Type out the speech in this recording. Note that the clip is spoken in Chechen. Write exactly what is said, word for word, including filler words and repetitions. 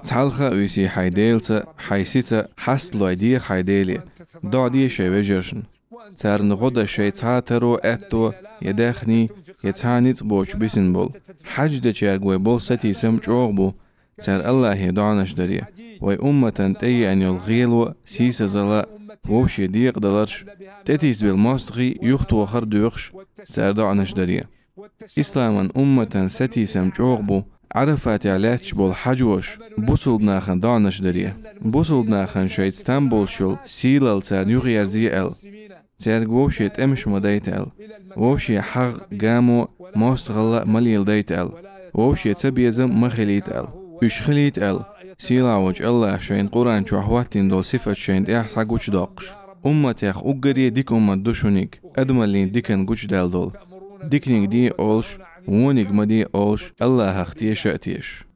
Цхьалха а висий хьайн Делаца, хьайн сица хьасталой деха хьайн Деле, доӀа де шайн вежаршна. Царна гӀо дан шайн цхьа а таро, аьтто, я даьхний, я цхьа а ницкъ боцуш бисина болу. Хьаьж дечаьрга вай болу сатийсам чӀогӀа бу, цара АллахӀе доӀанаш даре. Вай умматана тӀееана йолу гӀело а, сийсазалла а вовше декъадаларш, тӀетийсабелла мостагӀий юхатохар а доьхуш, цара доӀанаш даре. Исламан умматан сатийсам чӀогӀа бу, Ӏарафатехь лаьтташ болу хьаьжоша бусулба нахана доӀанаш даре. Бусулба нахана шайца там болуш йолу сийлалла царна юхаерзе аьлла. Цаьрга вовше тӀемаш ма дайта аьлла. Вовше хьагӀ, гамо, мостагӀалла а ма леладайта аьлла. Вовше цабезам ма хилийта аьлла. Уьш хилийта аьлла, сийлахь волчу АллахӀа шайна Къуръан чохь хӀоттийна долу сифат шайна тӀехь схьагучудоккхуш. Умматех уггаре дика уммат ду шунига, адамаллин дикан гучудаьлла долу. Диканиг де олуш, вониг ма де олуш, АллахӀах теша а тешаш.